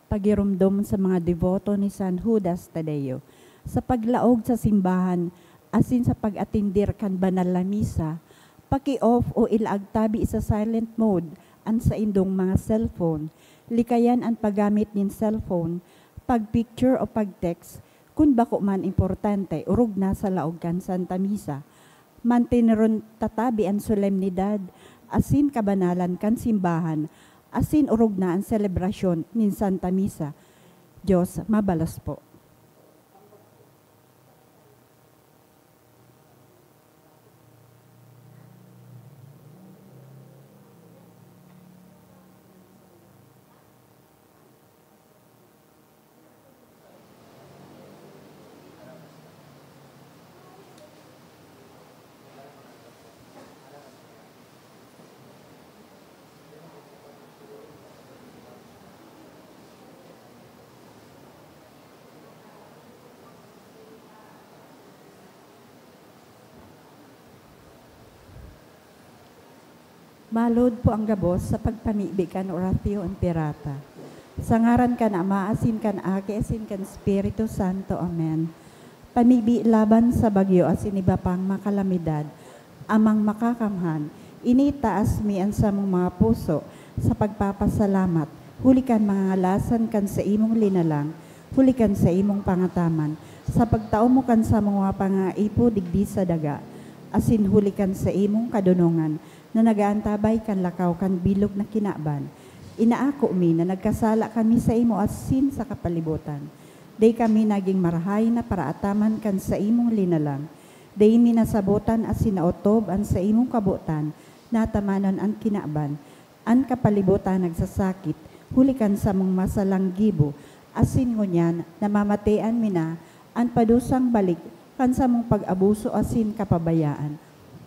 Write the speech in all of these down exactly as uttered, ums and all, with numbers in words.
Pagiromdom sa mga deboto ni San Judas Tadeo. Sa paglaog sa simbahan asin sa pag-atender kan banal na misa, paki-off o ilaag tabi sa silent mode an saindong mga cellphone. Likayan an paggamit nin cellphone, pag-picture o pag-text kun bako man importante, orog na sa laog kan Santa Misa. Manteneron ta tabi an solemnidad asin kabanalan kan simbahan, asin orog na an selebrasyon nin Santa Misa. Diyos mabalos po. Malod po ang gabos sa pagpamibi kan Oratio Imperata. Sa ngaran kan Ama, asin kan Aki, asin kan Espiritu Santo. Amen. Pamibi laban sa bagyo asin iba pang mga kalamidad, Amang Makakamhan, initaas mi an samong mga puso sa pagpapasalamat huli kan mga ngalasan kan saimong linalang, huli kan saimong pangataman, sa pagtao mo kan samong mga pangangaipo digdi sa daga, asin huli kan saimong kadonongan na nag-aantabay kan lakaw kan bilog na kinaban. Inaako mi na nagkasala kami saimo asin sa kapalibotan. Dai kami nagin marahay na paraataman kan saimong linalang. Dai mi nasabotan asin naotob an saimong kabotan na atamanon an kinaban. An kapalibotan nagsasakit huli kan samong masalang gibo, asin ngunyan namamatean mi na an padusang balik kan samong pag-abuso asin kapabayaan.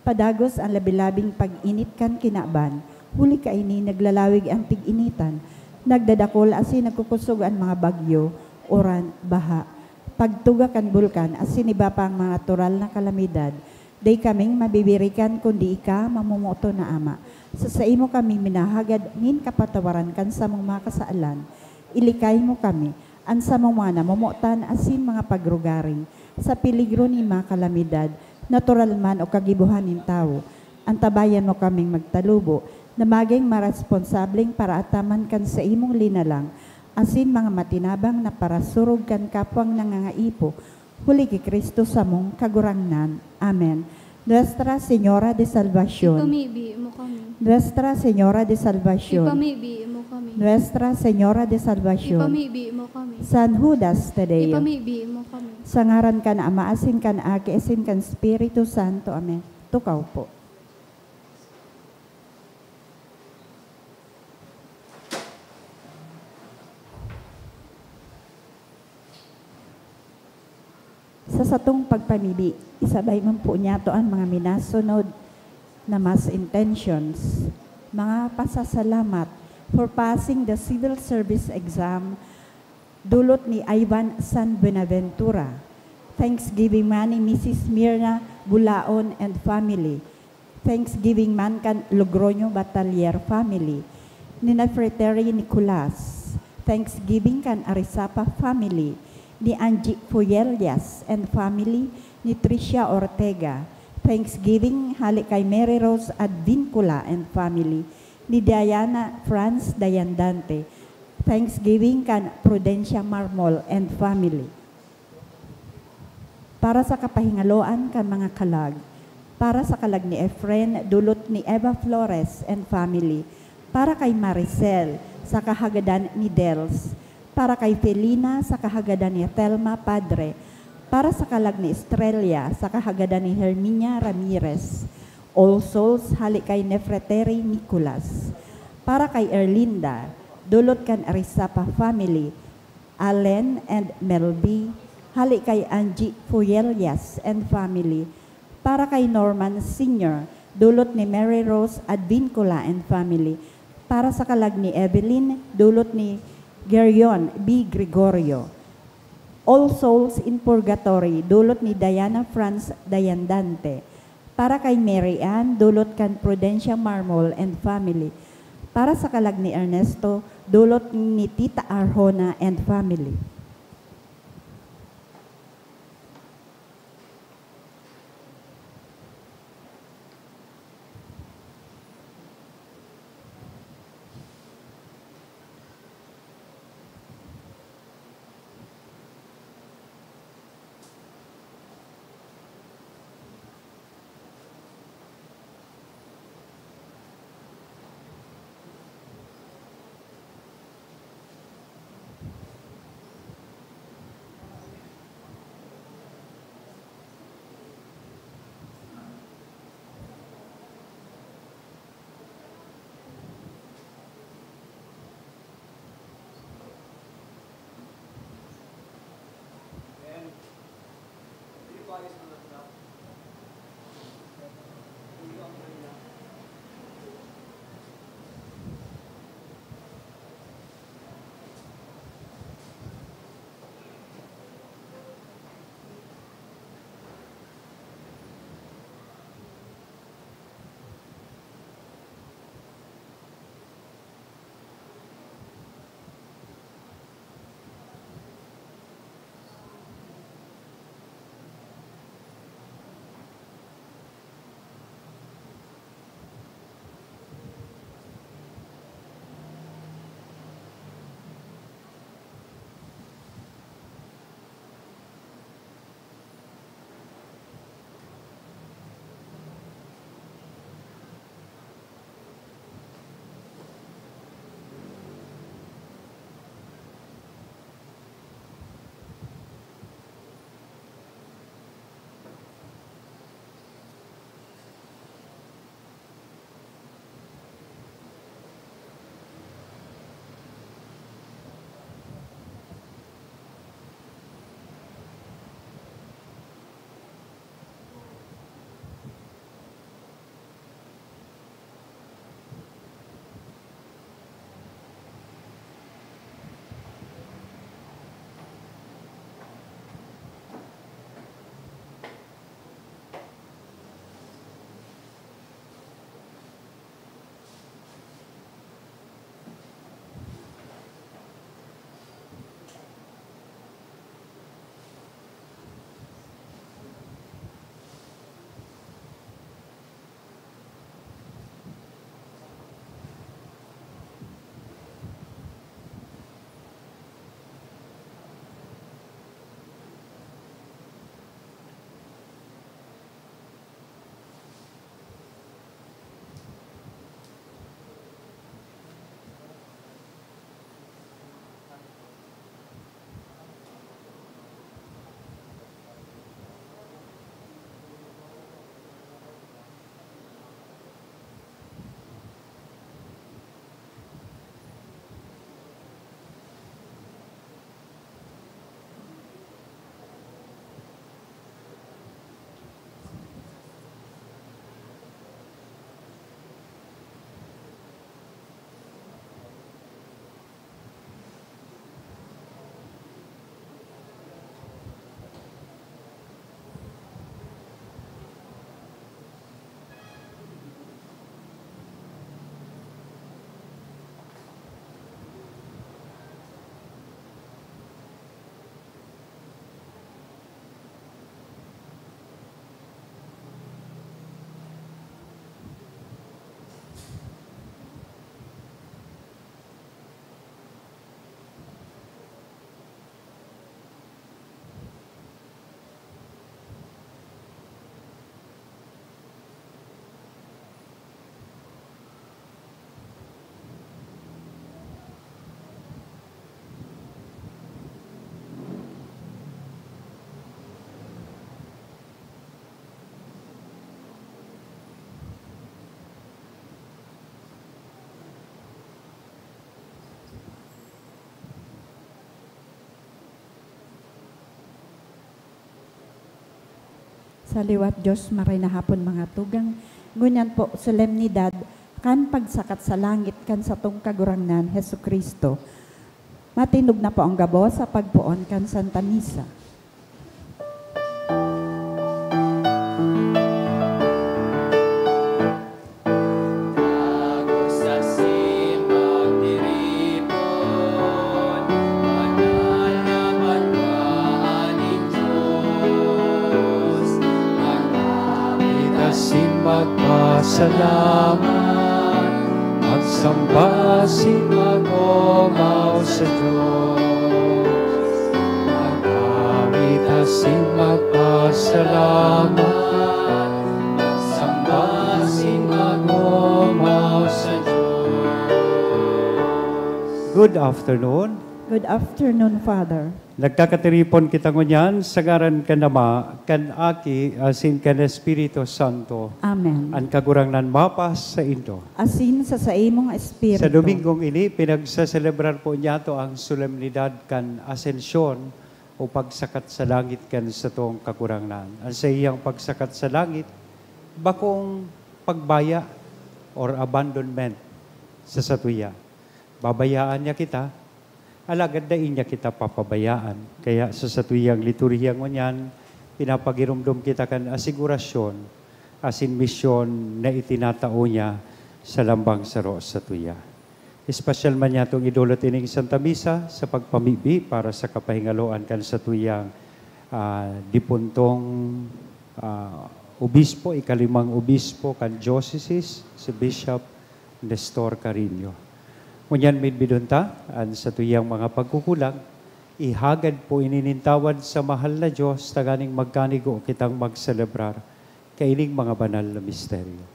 Padagos an labi-labing pag-init kan kinaban, huli kaini naglalawig an tig-initan, nagdadakol asin nagkukosog an mga bagyo, uran, baha, pagtuga kan bulkan asin iba pang mga natural na kalamidad. Dai kaming mabibirikan kundi ika, mamomoton na Ama. Sa saimo kami minahagad nin kapatawaran kan samong mga kasalan. Ilikay mo kami, an samong mga namomotan asin mga pagrugaring, sa peligro nin mga kalamidad, natural man o kagibohan nin tawo. Antabayan mo kaming magtalubo na magin maresponsableng paraataman kan saimong linalang, asin mga matinabang na parasurog kan kapwang nangangaipo, huli ki Cristo samong Kagurangnan. Amen. Nuestra Señora de Salvacion. Ipamibi mo kami. Nuestra Señora de Salvacion. Ipamibi mo kami. Nuestra Señora de Salvacion. Ipamibi mo kami. San Judas Tadeo. Ipamibi mo kami. Sa ngaran kan Ama, asin kan Aki, asin kan Espiritu Santo. Amen. Tukaw po. Sa satong pagpamibi, isabay man po niyato an mga minasunod na mass intentions. Mga pasasalamat for passing the civil service exam, dulot ni Ivan San Buenaventura. Thanksgiving man ni Missus Mirna Bulaon and family. Thanksgiving man kan Logroño Batalier family, ni Nefertari Nicolas. Thanksgiving kan Arisapa family, ni Angie Fuellas and family, ni Tricia Ortega. Thanksgiving hale kay Mary Rose Advincula and family, ni Diana Franz Dayandante. Thanksgiving kan Prudencia Marmol and family. Para sa kapahingaloan kan mga kalag. Para sa kalag ni Efren, dulot ni Eva Flores and family. Para kay Maricel, sa kahagadan ni Dels. Para kay Felina, sa kahagadan ni Thelma Padre. Para sa kalag ni Estrella, sa kahagadan ni Herminia Ramirez. All Souls, hale kay Nefertari Nicolas. Para kay Erlinda, dulot kan Arisapa family. Allen and Melby, hale kay Angie Fuellas and family. Para kay Norman Senior, dulot ni Mary Rose Advincula and family. Para sa kalag ni Evelyn, dulot ni Gerion B. Gregorio. All Souls in Purgatory, dulot ni Diana Franz Dayandante. Para kay Mary Ann, dulot kan Prudencia Marmol and family. Para sa kalag ni Ernesto, dulot ni Tita Arjona and family. Sa liwat Dios, maray na hapon, mga tugang. Ngunyan po, solemnidad kan pagsakat sa langit kan satong Kagurangnan, Jesu-Cristo. Matindog na po ang gabos sa pagpoon kan Santa Misa. Dagos sa Salamat, magsamba sin mag-omaw sa Dios. Mag-awit asin magpasalamat, magsamba sin mag-omaw sa Dios. Good afternoon. Good afternoon, Father. Nagkakatiripon kita ngunyan sa ngaran kan Ama, kan Aki, asin kan Espiritu Santo. Amen. An Kagurangnan mapas saindo. Asin sa saimong espiritu. Sa Domingong ini, pinagseselebrar po niyato ang solemnidad kan Asensyon o pagsakat sa langit kan satong Kagurangnan. An saiyang pagsakat sa langit, bakong pagbaya or abandonment sa satuya. Babayaan niya kita, alagad dai niya kita papabayaan. Kaya sa satuyang liturhiya ngunyan, pinapagiromdom kita kan asigurasyon asin misyon na itinatao niya sa lambang saro satuya. Espesyal man niyatong idolot ining Santa Misa sa pagpamibi para sa kapahingaloan kan satuyang, ah, dipuntong, ah, obispo, ikalimang obispo kan diocese, si Bishop Nestor Carino. Ngunyan, midbidon ta an satuyang mga pagkukulang, ihagad po ini nin tawad sa mahal na Dios tanganing magkanigo kitang magselebrar kaining mga banal na misteryo.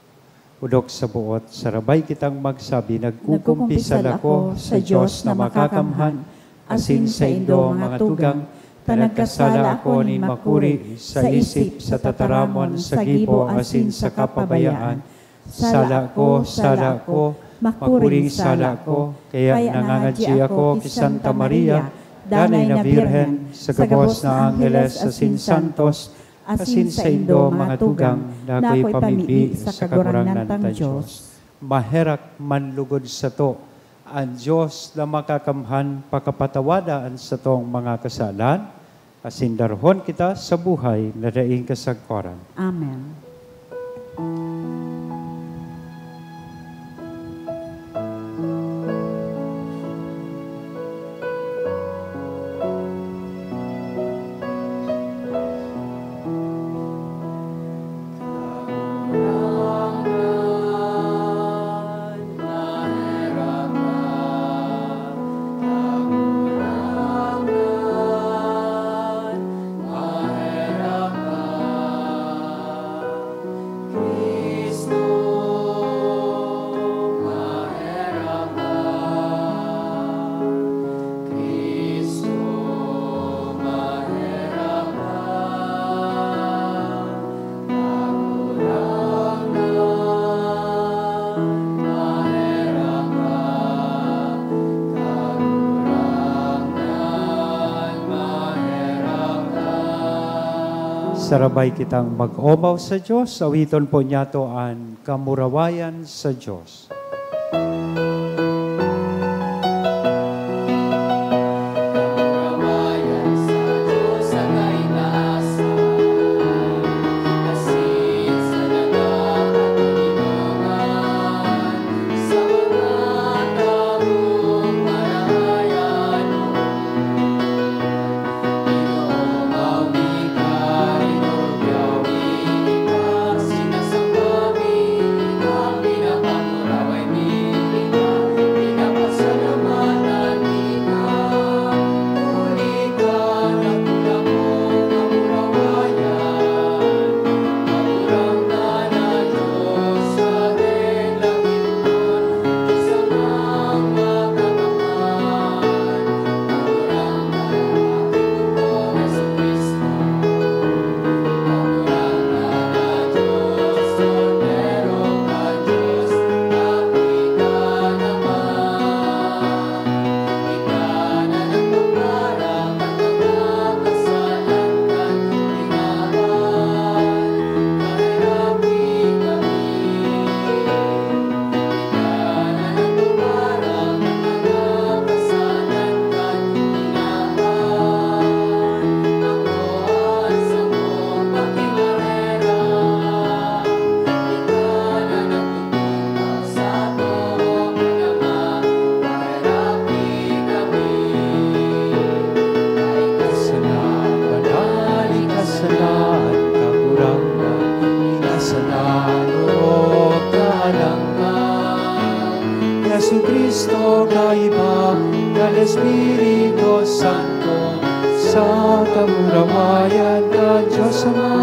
Odok sa buot, sarabay kitang magsabi, "Nagkukumpisal ako sa Dios na makakamhan, asin saindo, mga tugang, ta nagkasala ako nin makuri sa isip, sa tataramon, sa gibo, asin sa kapabayaan. Sala ko, sala ko, makuring sala ko." Kaya nangangadyi ako ki Santa Maria, Danay na Birhen, sa gabos na angheles asin santos, asin saindo, mga tugang, na ako'y pamibi sa Kagurangnan tang Dios. Maherak manlugod sato an Dios na makakamhan pakapatawada an satong mga kasalan, asin darhon kita sa buhay na daing kasagkoran. Amen. Cristo, maherak ka. Cristo, maherak ka. Kagurangnan, maherak ka. Kagurangnan, maherak ka. Sarabay kitang mag-omaw sa Dios, awiton po niyato an Kamurawayan sa Dios. Kaiba kan Espiritu Santo, sa kamurawayan kan Dios Ama.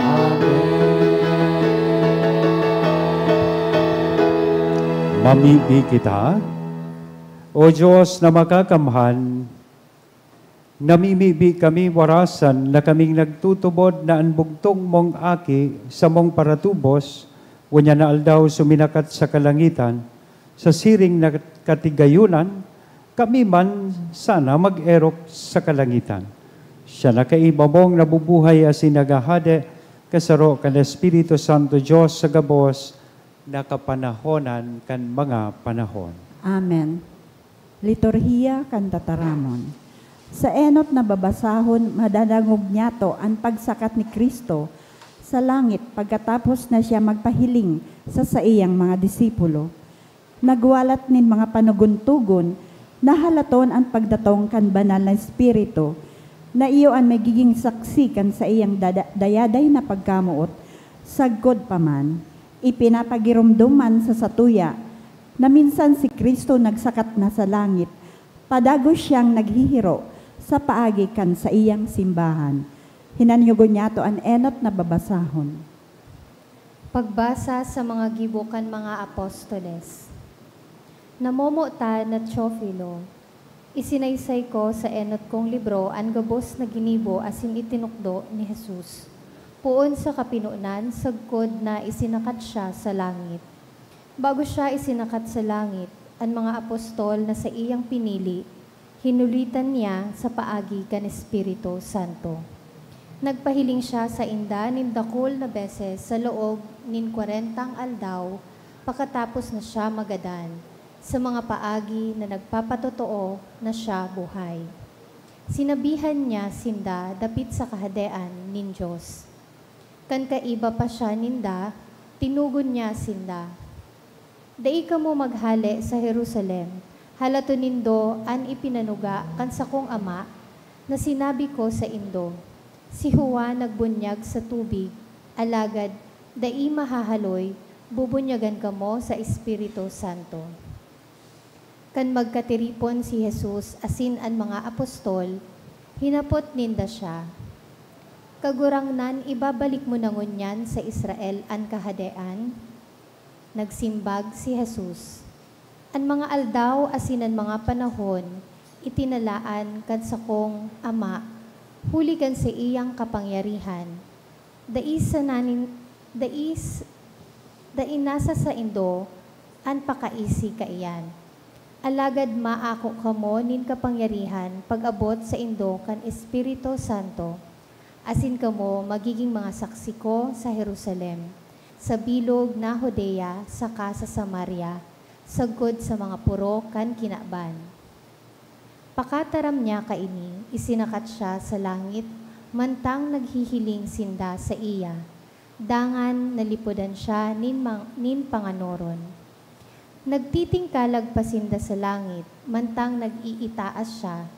Amen. Mamibi kita. O Dios na makakamhan, namimibi kami warasan na kaming nagtutubod na an bugtong mong Aki samong paratubos, ngunyan na aldaw suminakat sa kalangitan, sa siring na katigayonan, kami man sana mag-erok sa kalangitan. Siya na kaiba mong nabubuhay asin naghahade, kasaro kan Espiritu Santo, Dios sa gabos, na kapanahonan kan mga panahon. Amen. Liturhiya kan Tataramon. Sa enot na babasahon, madadangog niyato an pagsakat ni Cristo sa langit pagkatapos na siya magpahiling sa saiyang mga disipulo. Nagwalat nin mga panugon-tugon na halaton an pagdatong kan Banal na Espiritu, na iyo an magiging saksi kan saiyang dada-, dayaday na pagkamoot sagkod pa man. Ipinapagiromdom man sa satuya na minsan si Cristo nagsakat na sa langit, padagos siyang naghihiro sa paagi kan saiyang simbahan. Hinanyogon niyato an enot na babasahon. Pagbasa sa mga gibo kan mga apostoles. Namomotan na Teofilo, isinaysay ko sa enot kong libro an gabos na ginibo asin itinukdo ni Jesus, poon sa kapinonan sagkod na isinakat siya sa langit. Bago siya isinakat sa langit, an mga apostol na saiyang pinili, hinulitan niya sa paagi kan Espiritu Santo. Nagpahiling siya sainda nin dakul na beses sa laog nin kwarentang aldaw pakatapos na siya magadan, sa mga paagi na nagpapatotoo na siya buhay. Sinabihan niya sinda dapit sa Kahadean nin Dios. Kan kaiba pa siya ninda, tinugon niya sinda, "Dai kamo maghale sa Jerusalem. Halaton nindo an ipinanuga kan sakong Ama na sinabi ko saindo. Si Juan nagbunyag sa tubig, alagad dai mahahaloy, bubunyagan kamo sa Espiritu Santo." Kan magkatiripon si Jesus asin an mga apostol, hinapot ninda siya, "Kagurangnan, ibabalik mo na ngunyan sa Israel an Kahadean?" Nagsimbag si Jesus, "An mga aldaw asin an mga panahon itinalaan kan sakong Ama huli kan saiyang kapangyarihan. Dai sa nanin-, dai s-, dai nasa saindo an pakaisi kaiyan. Alagad maako kamo nin kapangyarihan pag-abot saindo kan Espiritu Santo, asin kamo magigin mga saksi ko sa Jerusalem, sa bilog na Judea, saka sa Samaria, sagkod sa mga poro kan kinaban." Pakataram niya kaini, isinakat siya sa langit, mantang naghihiling sinda saiya. Dangan nalipodan siya nin mang-, nin panganoron. Nagtitingkalag pa sinda sa langit, mantang nag-iitaas siya,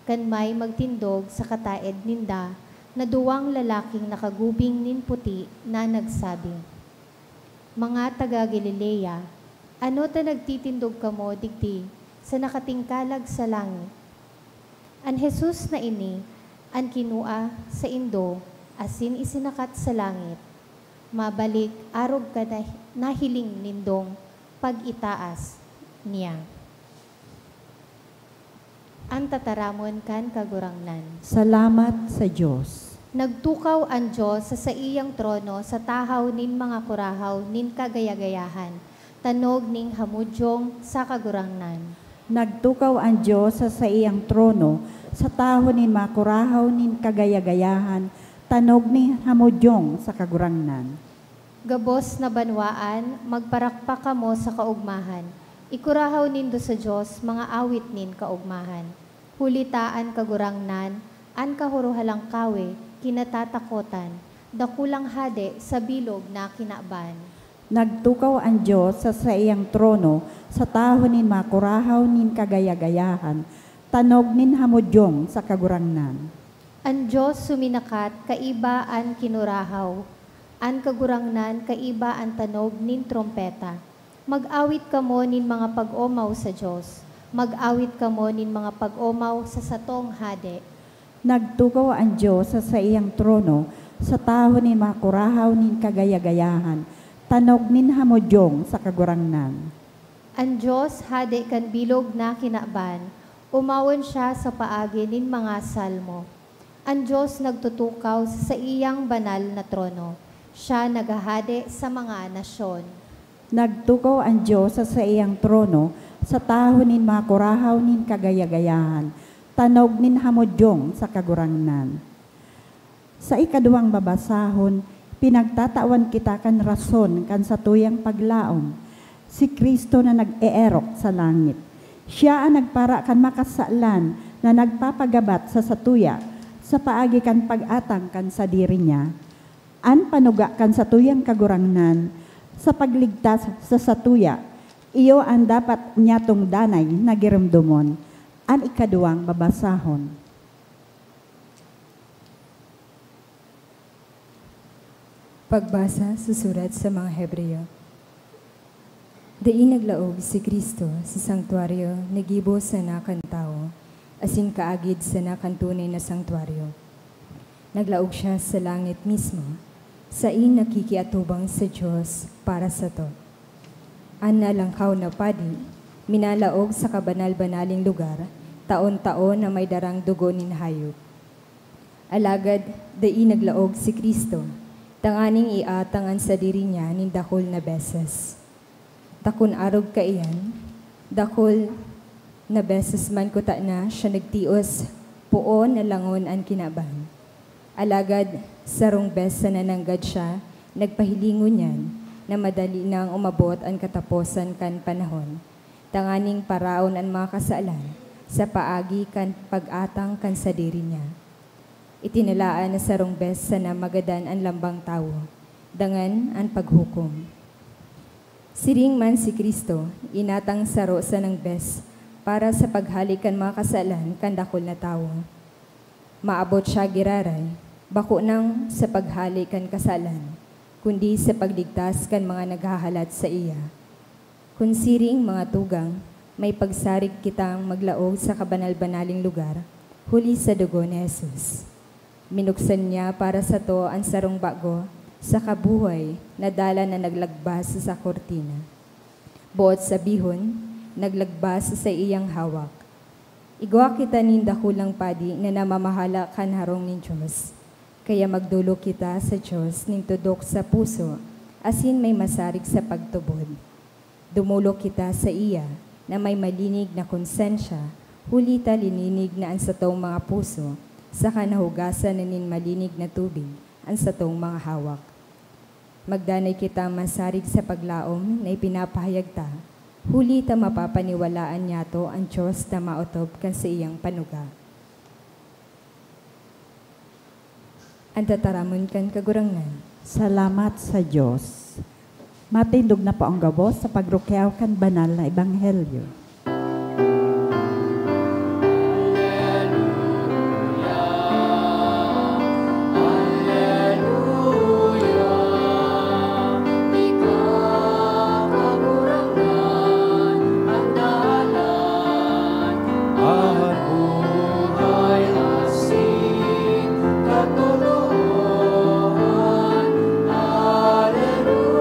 kan may magtindog sa kataed ninda na duwang lalaking nakagubing nin puti na nagsabi, "Mga taga Galilea, ano ta nagtitindog kamo digdi sa nakatingkalag sa langit? An Jesus na ini an kinua saindo asin isinakat sa langit, mabalik arog kan nah-, nahiling nindong pag-itaas niya." An tataramon kan Kagurangnan. Salamat sa Dios. Nagtukaw an Dios sa saiyang trono sa tahaw nin mga kurahaw nin kagaya-gayahan, tanog nin hamudyong sa Kagurangnan. Nagtukaw an Dios sa saiyang trono sa tahaw nin mga kurahaw nin kagaya-gayahan, tanog nin hamudyong sa Kagurangnan. Gabos na banwaan, magparakpak kamo sa kaogmahan. Ikurahaw nindo sa Dios mga awit nin kaogmahan. Huli ta an Kagurangnan, an Kahorohalangkawe, kinatatakotan, dakulang hade sa bilog na kinaban. Nagtukaw an Dios sa saiyang trono sa tahaw nin mga kurahaw nin kagaya-gayahan, tanog nin hamudyong sa Kagurangnan. An Dios suminakat kaiba an kinurahaw, an Kagurangnan kaiba an tanog nin trompeta. Mag-awit kamo nin mga pag-omaw sa Dios. Mag-awit kamo nin mga pag-omaw sa satong Hade. Nagtukaw an Dios sa saiyang trono, sa tahaw nin mga kurahaw nin kagaya-gayahan, tanog nin hamodyong sa Kagurangnan. An Dios, Hade kan bilog na kinaban, umawon siya sa paagi nin mga salmo. An Dios nagtutukaw sa saiyang banal na trono. Siya naghahade sa mga nasyon. Nagtukaw an Dios sa saiyang trono, sa tahaw nin mga kurahaw nin kagaya-gayahan, tanog nin hamodyong sa Kagurangnan. Sa ikaduwang babasahon, pinagtatawan kita kan rason kan satuyang paglaom, si Cristo na nag-eerok sa langit. Siya an nagpara kan makasalan na nagpapagabat sa satuya sa paagi kan pag-atang kan sadiri niya. An panuga kan satuyang Kagurangnan sa pagligtas sa satuya, iyo an dapat nyatong danay na giromdomon. An ikaduwang babasahon. Pagbasa sa surat sa mga Hebreo. Dai naglaog si Cristo sa sangtuaryo na gibo sana kan tawo, asin kaagid sana kan tunay na sangtuaryo. Naglaog siya sa langit mismo, sain nakikiatubang sa Dios para sato. An nalangkaw na padi minalaog sa kabanal-banaling lugar, taon-taon na may darang dugo nin hayop. Alagad dai naglaog si Cristo tanganing iatang an sadiri niya nin dakul na beses. Ta kun arog kaiyan, dakul na beses man kutana siya nagtios poon na langon an kinaban. Alagad sarong bes sana nanggad siya nagpahiling ngunyan na madali nang umabot an kataposan kan panahon, tanganing paraon an mga kasalan sa paagi kan pag-atang kan sadiri niya. Itinalaan na sarong bes sana magadan an lambang tawo, dangan an paghukom. Siring man si Cristo, inatang saro sanang bes para sa paghale kan mga kasalan kan dakul na tawo. Maabot siya giraray, bako nang sa paghale kan kasalan, kundi sa pagligtas kan mga naghahalat saiya. Kun siring, mga tugang, may pagsarig kitang maglaog sa kabanal-banaling lugar, huli sa dugo ni Jesus. Minuksan niya para sato an sarong bago saka buhay na dalan na naglagbas sa kurtina. Boot sabihon, naglagbas sa saiyang hawak. Igwa kita nin dakulang padi na namamahala kan harong nin Dios. Kaya magdolok kita sa Dios nin tudok sa puso asin may masarig sa pagtubod. Dumolok kita saiya na may malinig na konsensya, huli ta lininig na an satong mga puso, saka nahugasan na nin malinig na tubig an satong mga hawak. Magdanay kita masarig sa paglaom na ipinapahayag ta, huli ta mapapaniwalaan nyato an Dios na maotob kan saiyang panuga. An tataramon kan Kagurangnan. Salamat sa Dios. Matindog na po ang gabos sa pagrukyaw kan banal na ebanghelyo. An buhay asin katuluhan. Aleluya.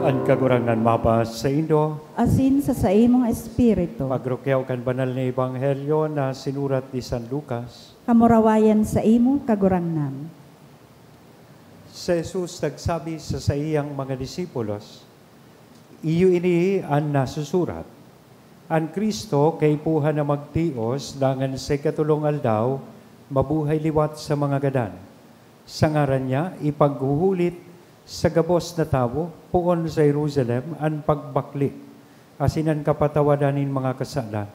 An Kagurangnan mapasaindo. Asin sa saimong espiritu. Pagrukyaw kan banal na ebanghelyo na sinurat ni San Lucas. Kamurawayan saimo, Kagurangnan. Si Jesus nagsabi sa saiyang mga disipulos, "Iyo ini an nasusurat, 'An Cristo kaipuhan na magtios, dangan sa ikatolong aldaw, mabuhay liwat sa mga gadan. Sa ngaran niya, ipaghuhulit sa gabos na tawo, poon sa Jerusalem, an pagbakle, asin an kapatawadan nin mga kasalan.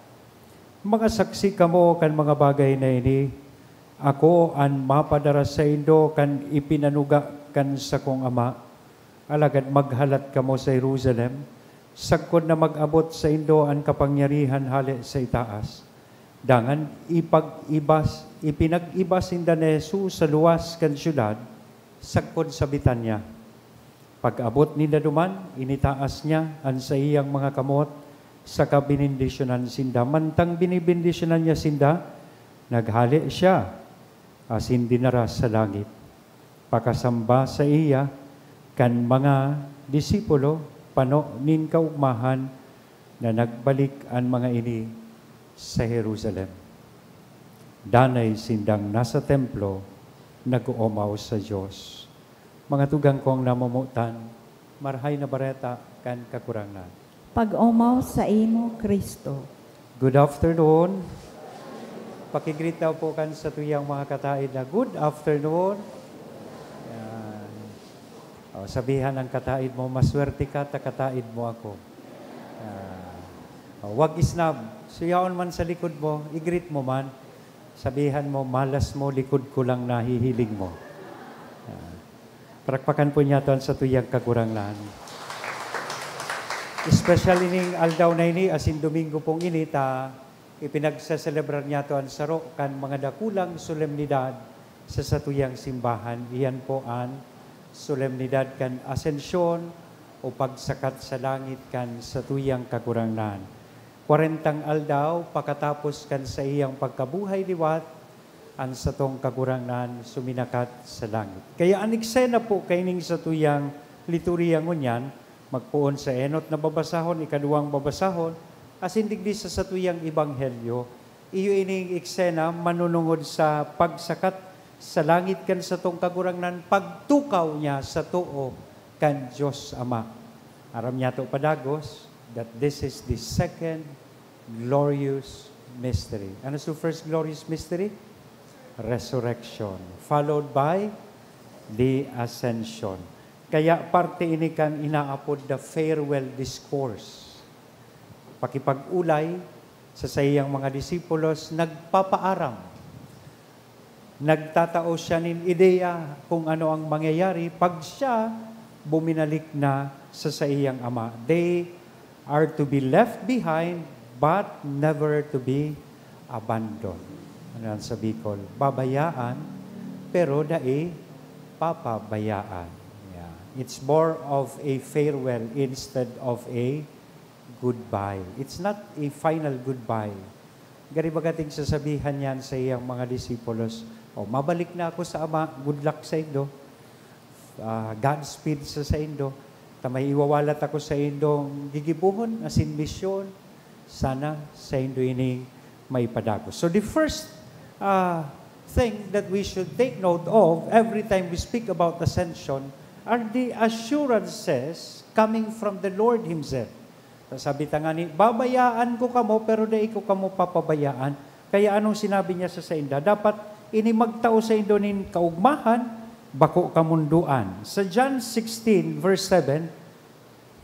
Mga saksi kamo kan mga bagay na ini. Ako an mapadara saindo kan ipinanuga kan sakong Ama. Alagad maghalat kamo sa Jerusalem, sagkod na mag-abot saindo an kapangyarihan hale sa itaas. Dangan ipag-ibas, ipinag-iba sinda ni Jesus sa luwas kan syudad, sagkod sa Betania. Pag-abot ninda duman, initaas niya an saiyang mga kamot, saka binendisyonan sinda. Mantang binibendisyonan niya sinda, naghale siya asin dinara sa langit. Pakasamba saiya kan mga disipulo, pano nin kaogmahan na nagbalik an mga ini sa Jerusalem. Danay sindang nasa templo, nag-oomaw sa Dios. Mga tugang kong namomotan, Marahay na Bareta kan Kagurangnan. Pag-omaw saimo, Cristo. Good afternoon. Paki-greet daw po kan satuyang mga kataed na, "Good afternoon." Yan. O, sabihan ang kataed mo, "Maswerte ka, ta kataed mo ako." Ah, o, wag isnab. Suyaon man sa likod mo, i-greet mo man. Sabihan mo, "Malas mo, likod ko lang nahihiling mo." Ah, palakpakan po niyato an satuyang Kagurangnan. Espesyal ining aldaw na ini, asin Domingo pong ini, ta ipinagseselebrar niyato an saro kan mga dakulang solemnidad sa satuyang simbahan. Iyan po an solemnidad kan Asensyon o pagsakat sa langit kan satuyang Kagurangnan. Kwarentang aldaw pakatapos kan saiyang pagkabuhay liwat, an satong Kagurangnan suminakat sa langit. Kaya an eksena po kaining satuyang liturya ngunyan, magpoon sa enot na babasahon, ikaduwang babasahon, asin digdi sa satuyang ebanghelyo, iyo ining eksena manunungod sa pagsakat sa langit kan satong Kagurangnan, pagtukaw niya sa too kan Dios Ama. Aram niyato padagos that this is the second glorious mystery. Ano sa first glorious mystery? Resurrection, followed by the Ascension. Kaya parte ini kan inaapod the farewell discourse. Pakipag-olay sa saiyang mga disipulos, nagpapaaram. Nagtatao siya nin ideya kung ano ang mangyayari pag siya buminalik na sa saiyang Ama. They are to be left behind, but never to be abandoned. Ano yan sa Bicol? Babayaan, pero dai papabayaan. Yeah. It's more of a farewell instead of a goodbye. It's not a final goodbye. Gari baga ting sasabihan niyan sa iyang mga disipulos, "O, mabalik na ako sa Ama, good luck saindo. Ah, Godspeed sa saindo. Ta may iwawalat ako saindong gigibohon, asin misyon. Sana saindo ining maipadagos." So the first, ah, thing that we should take note of every time we speak about ascension are the assurances coming from the Lord Himself. Sabi tangani, "Babayaan ko kamo, pero dai ko kamo papabayaan." Kaya anong sinabi niya sa sainda? Dapat ini magtao saindo nin kaogmahan, bako kamundoan. Sa John sixteen verse seven,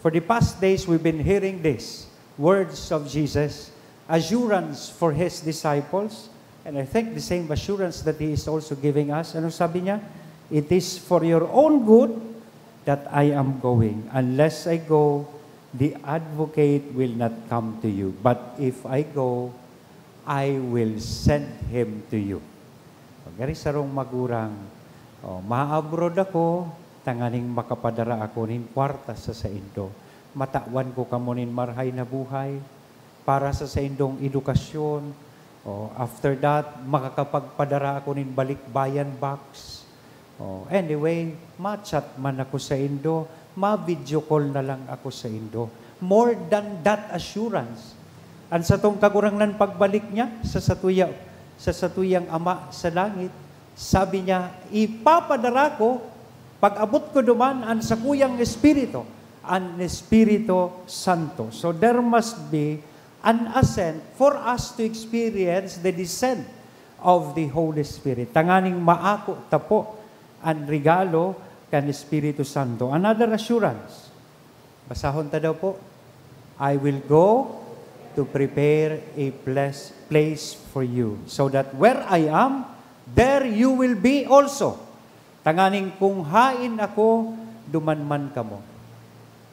for the past days we've been hearing this words of Jesus, assurance for His disciples, and I think the same assurance that He is also giving us. Ano sabi niya? "It is for your own good that I am going. Unless I go, the Advocate will not come to you. But if I go, I will send him to you." Pag gari sarong magurang, "O, ma-abroad ako, tanganing makapadara ako nin kwarta sa saindo. Matawan ko kamo nin marahay na buhay para sa saindong edukasyon. O, after that, makakapagpadara ako nin balikbayan box. O, anyway, ma-chat man ako saindo, ma-video call na lang ako saindo." More than that assurance, an satong Kagurangnan pagbalik niya sa satuya, sa satuyang Ama sa langit, sabi niya, "Ipapadara ko, pag-abot ko duman, an sakuyang Espiritu, an Espiritu Santo." So there must be an ascent for us to experience the descent of the Holy Spirit. Tanganing maako ta po an regalo kan Espiritu Santo. Another assurance. Basahon ta daw po. "I will go to prepare a place, place for you, so that where I am, there you will be also." Tanganing kung hain ako, duman man kamo.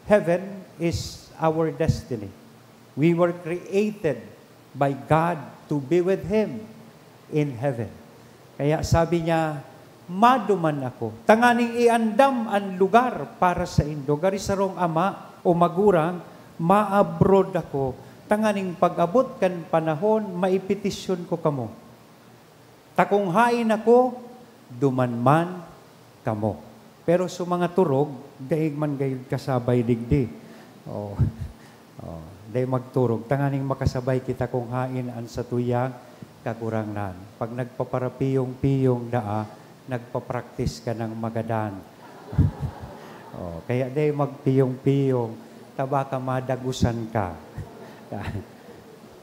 Heaven is our destiny. We were created by God to be with Him in heaven. Kaya sabi niya, maduman ako, tanganing iandam an lugar para saindo. Gari sarong ama o magurang, maabroad ako, tanganing pag-abot kan panahon, maipetisyon ko kamo. Ta kung haen ako, duman man kamo. Pero sa mga turog, dai man gayud kasabay digdi. Oh. Oh, dai magturog, tanganing makasabay kita kung haen an satuyang Kagurangnan. Pag nagpaparapiyong-piyong daa, nagpa-practice ka ng magadan. Oh, kaya dai magpiyong-piyong, ta baka madagusan ka.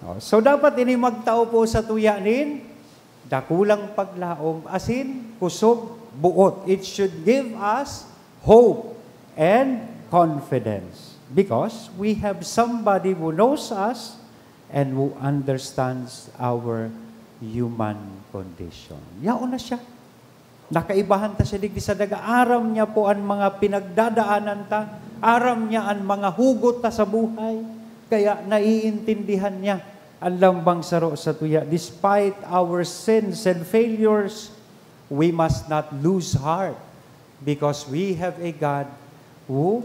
Oh, so, dapat ini magtao po sa tuya nin dakulang paglaom, asin kusog, boot. It should give us hope and confidence because we have somebody who knows us and who understands our human condition. Yaon na siya. Nakaibahan ta siya digdi sa daga. Aram niya po an mga pinagdadaanan ta. Aram niya an mga hugot ta sa buhay. Kaya naiintindihan niya an lambang saro sa tuya. Despite our sins and failures, we must not lose heart because we have a God who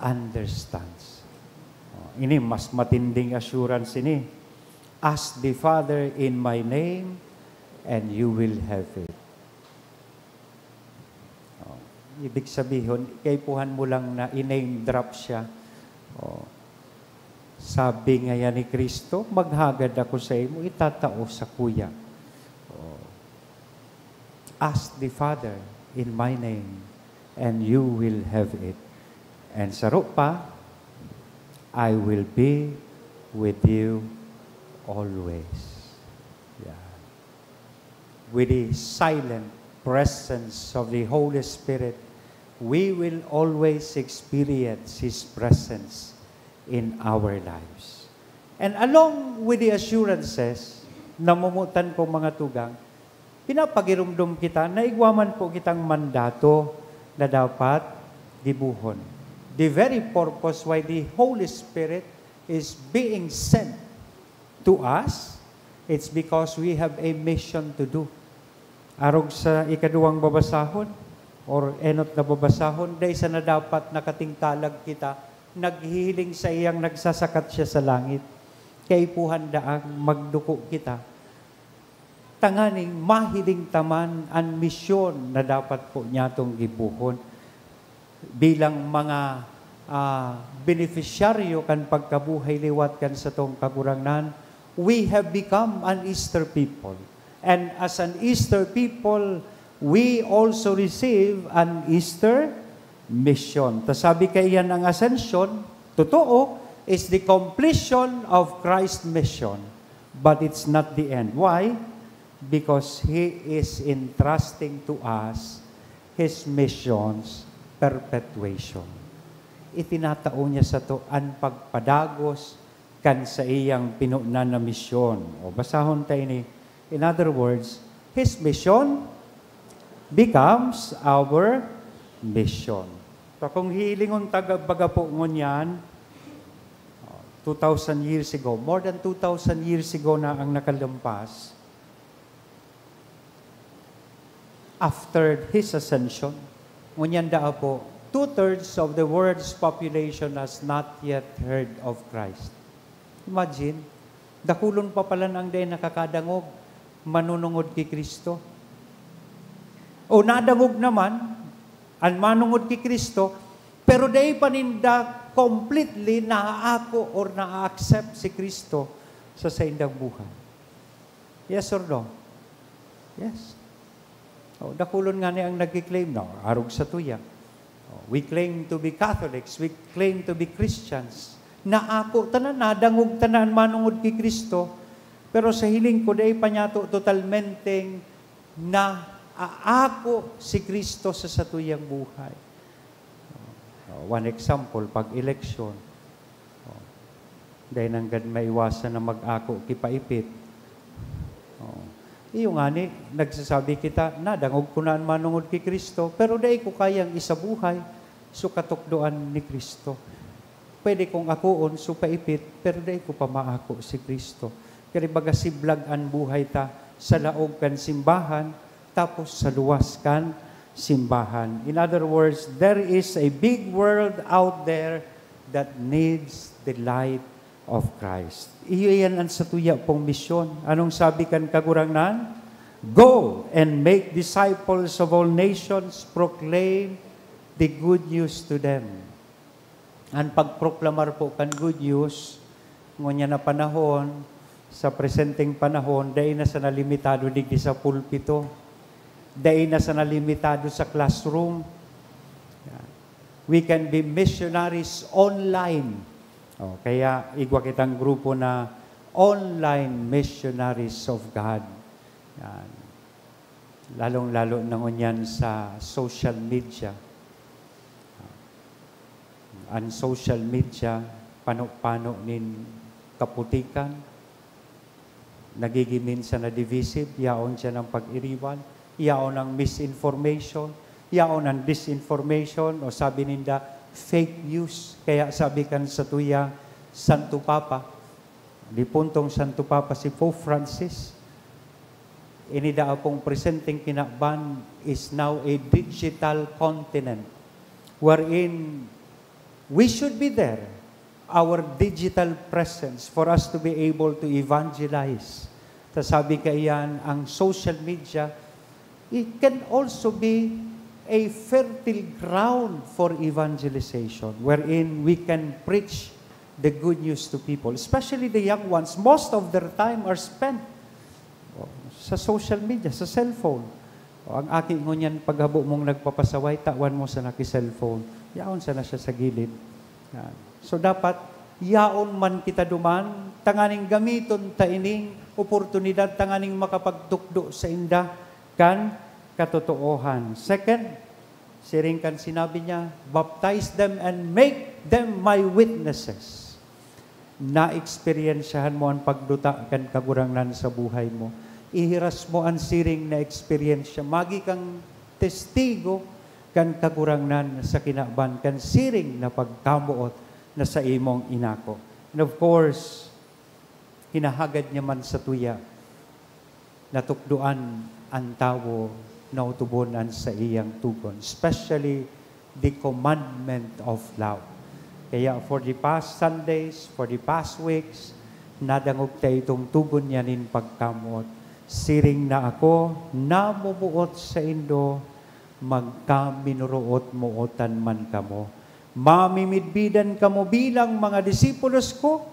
understands. Oh, ini mas matinding assurance ini. "Ask the Father in my name and you will have it." Oh, ibig sabihon, kaipuhan mo lang na i-name drop siya. Oh. Sabi ngayan ni Cristo, "Maghagad ako sa imo, itatao sa kuya." Oh. "Ask the Father in my name, and you will have it." And saro pa, "I will be with you always." Yeah. With the silent presence of the Holy Spirit, we will always experience His presence in our lives. And along with the assurances, namumutan ko, mga tugang, pinapagirumdom kita na igwa man po kitang mandato na dapat gibohon. The very purpose why the Holy Spirit is being sent to us, it's because we have a mission to do. Arog sa ikaduwang babasahon, or enot na babasahon, dai sana dapat nakatingkalag kita, naghihiling sa iyang nagsasakat siya sa langit. Kaipuhan daang magduko kita, tanganing mahiling ta man an misyon na dapat po niyatong gibohon. Bilang mga, ah, benepisyaryo kan pagkabuhay liwat kan satong Kagurangnan, we have become an Easter people. And as an Easter people, we also receive an Easter mission. Ta sabi kaiyan, ang Ascension, totoo, is the completion of Christ's mission. But it's not the end. Why? Because He is entrusting to us His mission's perpetuation. Itinatao niya sato an pagpadagos kan saiyang pinunan na misyon. O, basahon ta ini. In other words, His mission becomes our mission. So, kung hihilingon ta, baga po ngunyan, two thousand years ago, more than two thousand years ago na ang nakalampas, after His ascension, ngunyan daa po, two-thirds of the world's population has not yet heard of Christ. Imagine, dakulon pa pala ang dai nakakadangog, manunungod ki Cristo. O nadangog naman, an manungod ki Cristo, pero dai pa ninda completely naaako or naa-accept si Cristo sa saindang buhay. Yes or no? Yes. O, dakulon ngani ang nagki-claim na, arog sa tuya. O, we claim to be Catholics, we claim to be Christians. Naako ta na, nadangog ta na an manungod ki Cristo, pero sa hiling ko, dai pa niyato totalmenteng naaako si Cristo sa satuyang buhay. O, one example, pag-eleksyon. O, dai nanggad maiwasan na mag-ako ki paipit. O, iyo ngani, nagsasabi kita, "Nadangog ko na an manungod ki Cristo, pero dai ko kayang isabuhay." So, katukdoan ni Cristo. Pwede kong akoon, so paipit, pero dai ko pa maako si Cristo. Kaya baga siblag an buhay ta sa laog kan simbahan, tapos sa luwas kan simbahan. In other words, there is a big world out there that needs the light of Christ. Iyo yan ang satuya pong misyon. Anong sabi kan Kagurangnan? "Go and make disciples of all nations, proclaim the good news to them." Ang pagproklamar po kan good news, ngunyan na panahon, sa presenteng panahon, dai na sana limitado digdi sa pulpito. Dai na sana limitado sa classroom. Yan. We can be missionaries online. O, kaya igwa kitang grupo na online missionaries of God. Yan. Lalong-lalo na ngunyan sa social media. An social media, pano-pano nin kaputikan, nagigin minsan na divisive, yaon siya ng pag-iriwal, yaon ang misinformation, yaon ang disinformation, o sabi ninda, fake news. Kaya sabi kan satuya, Santo Papa, dipuntong Santo Papa si Pope Francis, ini daa pong presenteng kinaban is now a digital continent, wherein we should be there, our digital presence, for us to be able to evangelize. Ta sabi kaiyan, ang social media, it can also be a fertile ground for evangelization, wherein we can preach the good news to people, especially the young ones. Most of their time are spent, o, sa social media, sa cellphone. O, ang aki ngunyan, paghabo mong nagpapasaway, tawan mo sana ki cellphone. Yaon sana siya sa gilid. Yan. So, dapat yaon man kita duman, tanganing gamiton ta ining oportunidad, tanganing makapagtukdo sa inda kan katotoohan. Second, siring kan sinabi niya, "Baptize them and make them my witnesses." Naeksperyensyahan mo an pagduta kan Kagurangnan sa buhay mo. Ihiras mo an siring na eksperyensya. Magi kang testigo kan Kagurangnan sa kinaban kan siring na pagkamoot na saimong inako. And of course, hinahagad niya man satuya natukdoan an tawo na otobon an saiyang togon, especially the commandment of love. Kaya for the past Sundays, for the past weeks, nadangog ta itong togon niya nin pagkamoot. Siring na ako namomoot saindo, magkaminuroot-mootan man kamo. Mamimidbidan kamo bilang mga disipulos ko,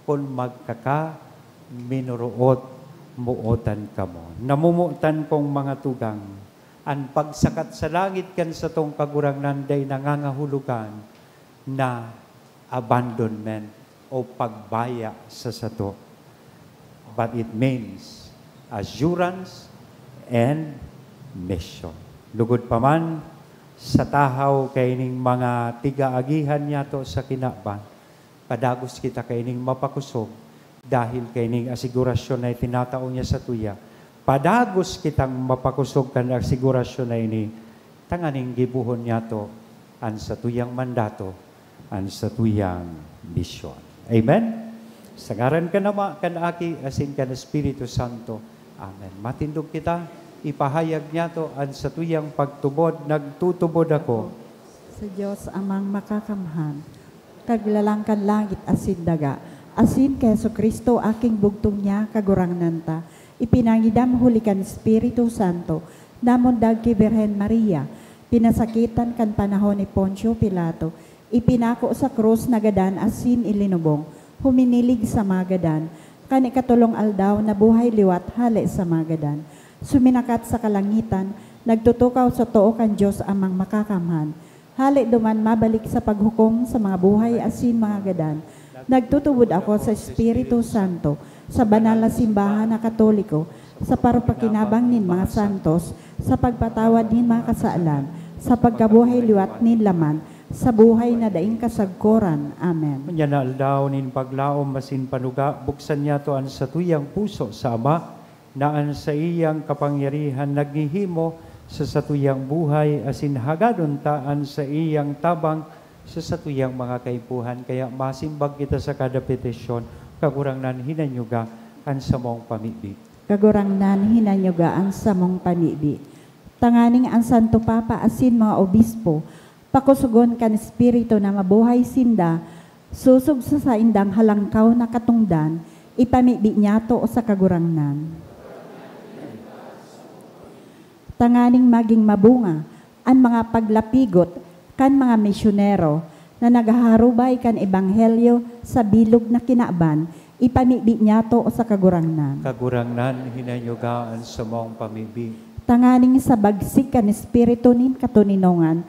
kun magkakaminuroot-mootan kamo. Namomotan kong mga tugang, an pagsakat sa langit kan satong Kagurangnan dai nangangahulugan na abandonment o pagbaya sa sato. But it means assurance and mission. Lugod pa man, sa tahaw kaining mga tigaagihan niyato sa kinaban, padagos kita kaining mapakosog dahil kaining asigurasyon na itinatao niya satuya. Padagos kitang mapakosog kan asigurasyon na ini, tanganing gibohon niyato an satuyang mandato, an satuyang misyon. Amen? Sa ngaran kan Ama, kan Aki, asin kan Espiritu Santo. Amen. Matindog kita, ipahayag niyato an satuyang pagtubod. Nagtutubod ako sa Dios Amang Makakamhan, Kaglalang kan langit asin daga, asin ki Jesu-Cristo, Aking bugtong niya, Kagurangnan ta, ipinangidam huli kan Espiritu Santo, namundag ki Birhen Maria, pinasakitan kan panahon ni Poncio Pilato, ipinako sa krus, nagadan asin ilinubong, huminilig sa mga gadan, kan ikatolong aldaw nabuhay liwat hale sa mga gadan. Suminakat sa kalangitan, nagtutukaw sa too kan Dios Amang Makakamhan. Hale duman mabalik sa paghukom sa mga buhay asin mga gadan. Nagtutubod ako sa Espiritu Santo, sa banal na simbahan na Katoliko, sa parupakinabang nin mga santos, sa pagpatawad nin mga kasalan, sa pagkabuhay liwat nin laman, sa buhay na daing kasagkoran. Amen. Ngunyan na aldaw nin paglaom asin panuga, buksan niyato an satuyang puso sa Ama, na an saiyang kapangyarihan naghihimo sa satuyang buhay, asin hagadon ta an saiyang tabang sa satuyang mga kaipuhan. Kaya masimbag kita sa kada petisyon, Kagurangnan, hinanyuga an samong pamibi. Kagurangnan, hinanyuga an samong pamibi, tanganing an Santo Papa asin mga obispo, pakosogon kan Espiritu na mabuhay sinda, sosog sa saindang halangkaw na katongdan, ipamibi niyato sa Kagurangnan. Tanganing magin mabunga an mga paglapigot kan mga misyonero na naghaharubay kan ebanghelyo sa bilog na kinaban, ipamibi niyato sa Kagurangnan. Kagurangnan, hinanyuga an samong pamibi. Tanganing sa bagsik kan espiritu nin katoninongan,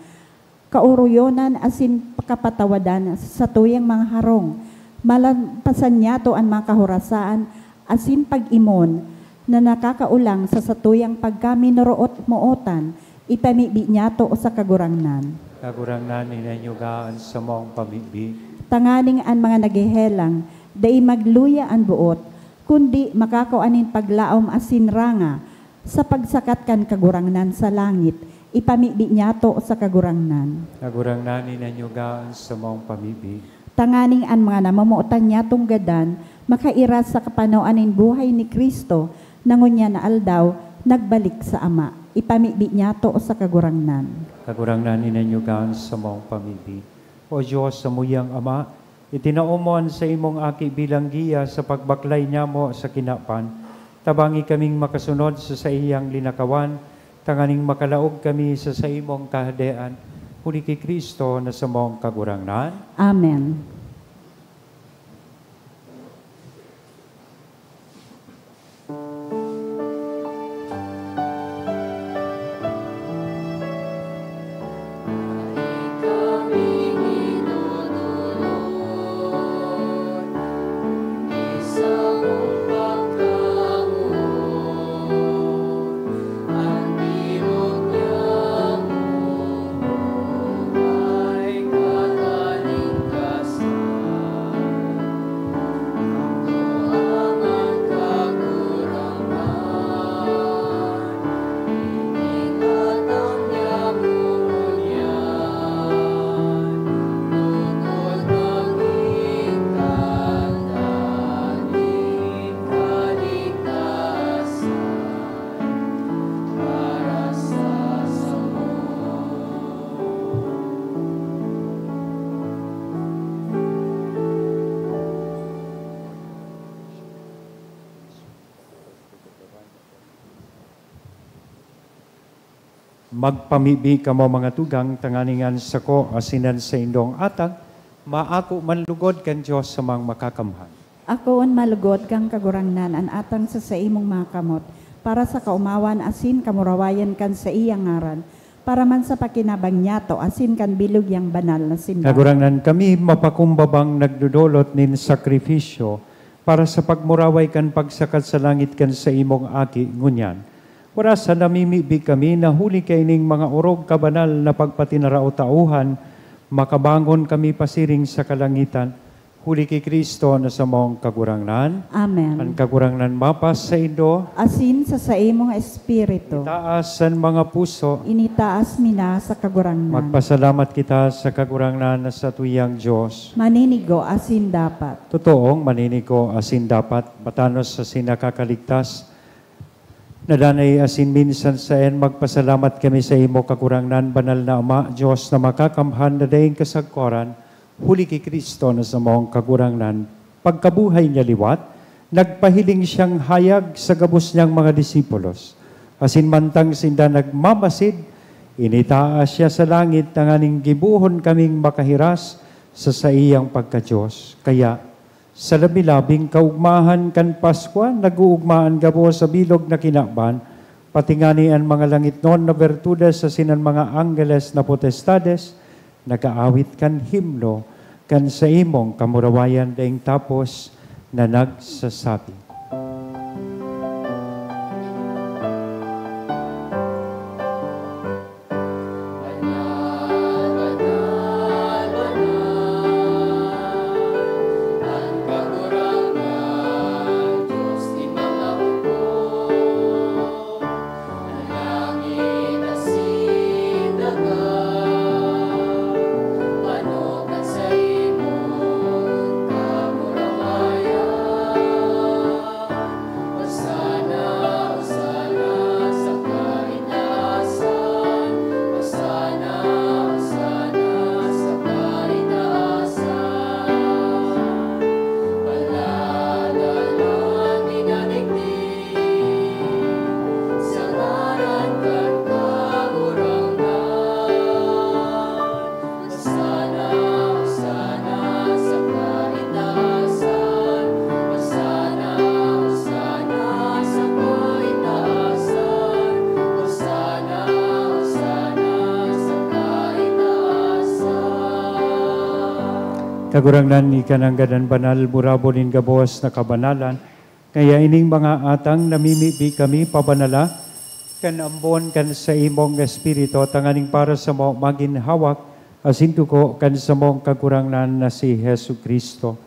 kaoroyonan asin kapatawadan sa satuyang mga harong, malampasan niyato an mga kahorasaan asin pag-imon na nakakaolang sa satuyang pagkaminoroot-mootan, ipamibi niyato sa Kagurangnan. Kagurangnan, hinanyuga an samong pamibi. Tanganing an mga naghehelang, dai magluya an boot, kundi makakua nin paglaom asin ranga sa pagsakat kan Kagurangnan sa langit, ipamibi niyato sa Kagurangnan. Kagurangnan, hinanyuga an samong pamibi. Tanganing an mga namomotan niyatong gadan makairas sa kapanoan nin buhay ni Cristo na ngunyan na aldaw nagbalik sa Ama, ipamibi niyato sa Kagurangnan. Kagurangnan, hinanyuga an samong pamibi. O Dios, samuyang Ama, itinao mo an saimong Aki bilang giya sa pagbaklay niyamo sa kinaban. Tabangi kaming makasunod sa saiyang linakawan, tanganing makalaog kami sa saimong Kahadean, huli ki Cristo na samong Kagurangnan. Amen. Magpamibi kamo, mga tugang, tanganing an sako asin an saindong atang maako man lugod kan Dios sa mga makakamhan. Akoon man lugod kan Kagurangnan an atang sa saimong mga kamot, para sa kaomawan asin kamurawayan kan saiyang ngaran, para man sa pakinabang niyato asin kan bilog niyang banal na simbahan. Kagurangnan, kami mapakumbabang nagdodolot nin sakrifisyo para sa pagmuraway kan pagsakat sa langit kan saimong Aki ngunyan. Orasa namimibi kami na huli kaining mga orog kabanal na pagpatinarao-taohan, makabangon kami pasiring sa kalangitan, huli ki Cristo na samong Kagurangnan. Amen. An Kagurangnan mapasaindo. Asin sa saimong espiritu. Itaas an mga puso. Initaas mi na sa Kagurangnan. Magpasalamat kita sa Kagurangnan na satuyang Dios. Maninigo asin dapat. Totoong maninigo asin dapat, matanos asin nakakaligtas. Nadanay asin minsan saen, magpasalamat kami sa imo, Kagurangnan, Banal na Ama, Dios na makakamhan na daing kasagkoran, huli ki Cristo na samong Kagurangnan. Pagkabuhay niya liwat, nagpahiling siyang hayag sa gabos niyang mga disipulos. Asin mantang sinda nagmamasid, initaas siya sa langit tanganing gibohon kaming makahiras sa saiyang pagka-Dios. Kaya, sa labi-labing kaugmahan kan Paskwa, nag-oogma an gabos sa bilog na kinaban, pati ngani an mga langitnon na bertudes asin an mga anggeles na potestades, nag-aawit kan himno kan saimong kamurawayan daing tapos na nagsasabi. Kagurangnan, ika nanggad an banal, murabo nin gabos na kabanalan. Kaya ining mga atang namimibi kami pabanala kan ambon kan saimong Espiritu, tanganing para samo magin hawak asin dugo kan samong Kagurangnan na si Jesu-Cristo.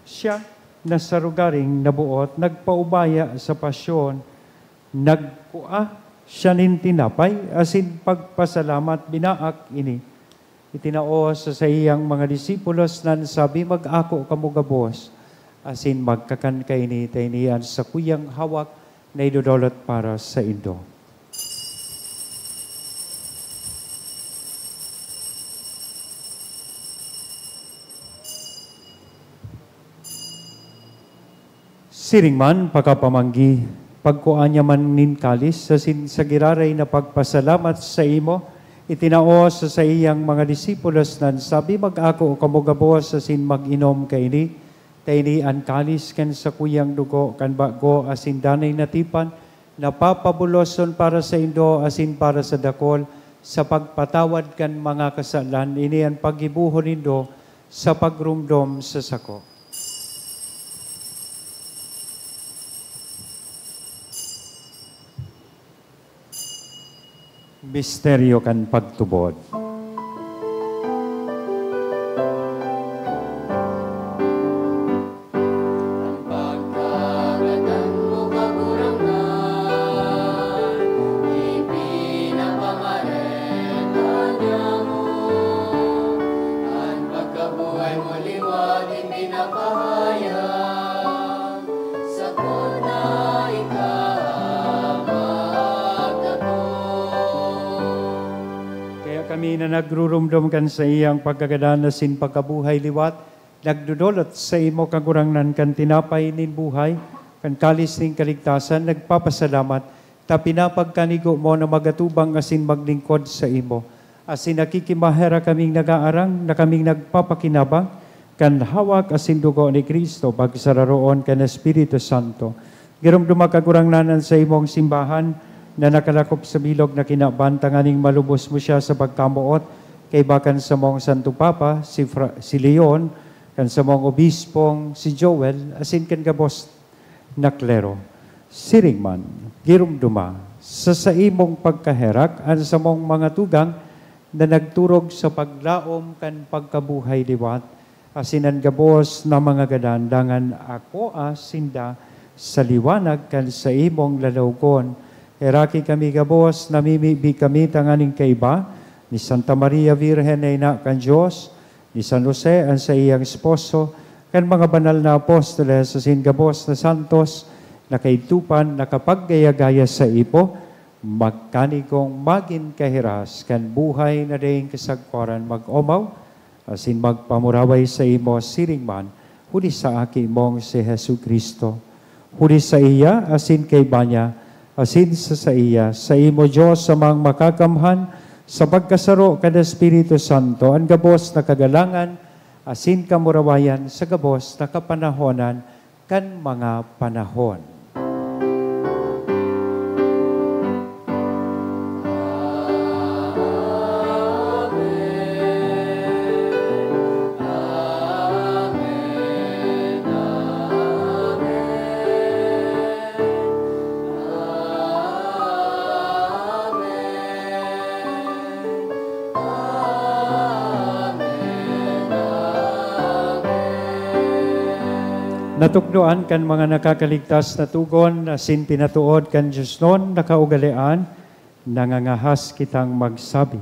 Siya na sa rogaring naboot nagpaubaya sa pasyon, nagkua siya nin tinapay asin pagpasalamat, binaak ini, itinao sa saiyang mga disipulos, nan sabi, "Mag-ako kamo gabos asin magkakan kaini, ta ini an sakuyang hawak na idodolot para saindo." Siring man, pakapamanggi, pagkua niya man nin kalis, asin sa giraray na pagpasalamat saimo, itinao sa saiyang mga disipulos, nan sabi, "Mag-ako kamo gabos asin mag-inom kaini, ta ini an kalis kan sakuyang dugo kan bago asin danay na tipan, na papabuloson para saindo asin para sa dakul sa pagpatawad kan mga kasalan. Ini an paggibohon nindo sa pagromdom sa sako." Misteryo kan pagtubod. An pagkagad mo, Kagurangnan, ipinapamareta niamo. An pagkabuhay mo liwat ipinapahayag, sakot na ika magdakop. Kaya kami na nagruromdom kan saiyang pagkagadan asin pagkabuhay liwat, nagdodolot saimo, Kagurangnan, kan tinapay nin buhay, kan kalis nin kaligtasan, nagpapasalamat ta pinapagkanigo mo na magatubang asin maglingkod saimo. Asin nakikimaherak kaming nag-aarang na kaming nagpapakinabang kan hawak asin dugo ni Cristo, pagsararoon kan Espiritu Santo. Giromdoma, Kagurangnan, an saimong simbahan na nakalakop sa bilog na kinaban, tanganing malubos mo siya sa pagkamoot kaiba kan samong Santo Papa, si Fra-, si Leon, kan samong obispong si Joel, asin kan gabos na klero. Siring man, giromdoma sa saimong pagkaherak an samong mga tugang na nagturog sa paglaom kan pagkabuhay liwat, asin an gabos na mga gadan, dangan akoa sinda sa liwanag kan saimong lalawgon. Heraki kami gabos, namimibi kami tanganing kaiba ni Santa Maria Virgen na ina kan Dios, ni San Jose an saiyang esposo, kan mga banal na apostoles asin gabos na santos na kaidto pa nakapaggaya-gaya saimo, magkanigong magin kahiras kan buhay na daing kasagkoran mag-omaw asin magpamuraway saimo siring man huli sa Aki mong si Jesu-Cristo. Huli saiya, asin kaiba niya, asin sa saiya, saimo, Dios Amang Makakamhan, sa pagkasaro kan Espiritu Santo, an gabos na kagalangan asin kamurawayan sa gabos na kapanahonan kan mga panahon. Natukdoan kan mga nakakaligtas na togon asin pinatood kan diosnon na kaugalean, nangangahas kitang magsabi.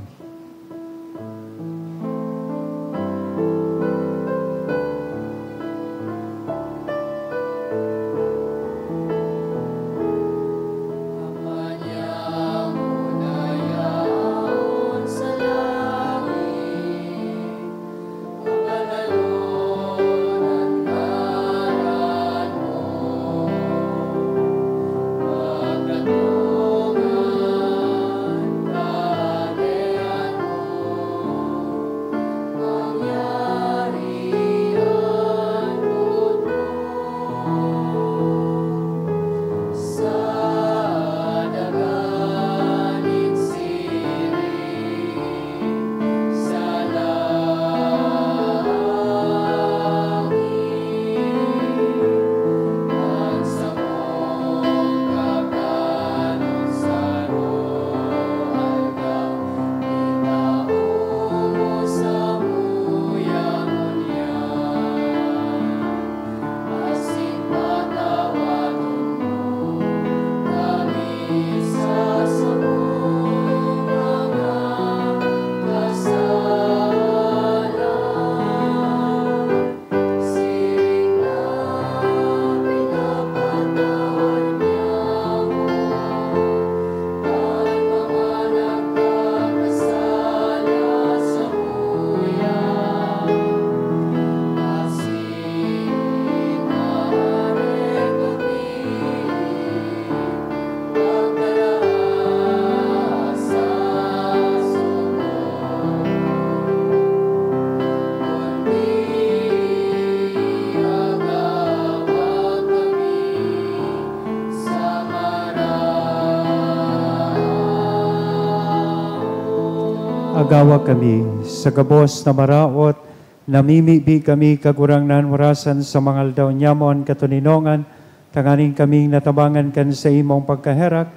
Gawa kami sa gabos na maraot, namimibi kami, Kagurangnan, warasan sa mga aldaw nyamo an katoninongan, tanganing kaming natabangan kan saimong pagkaherak,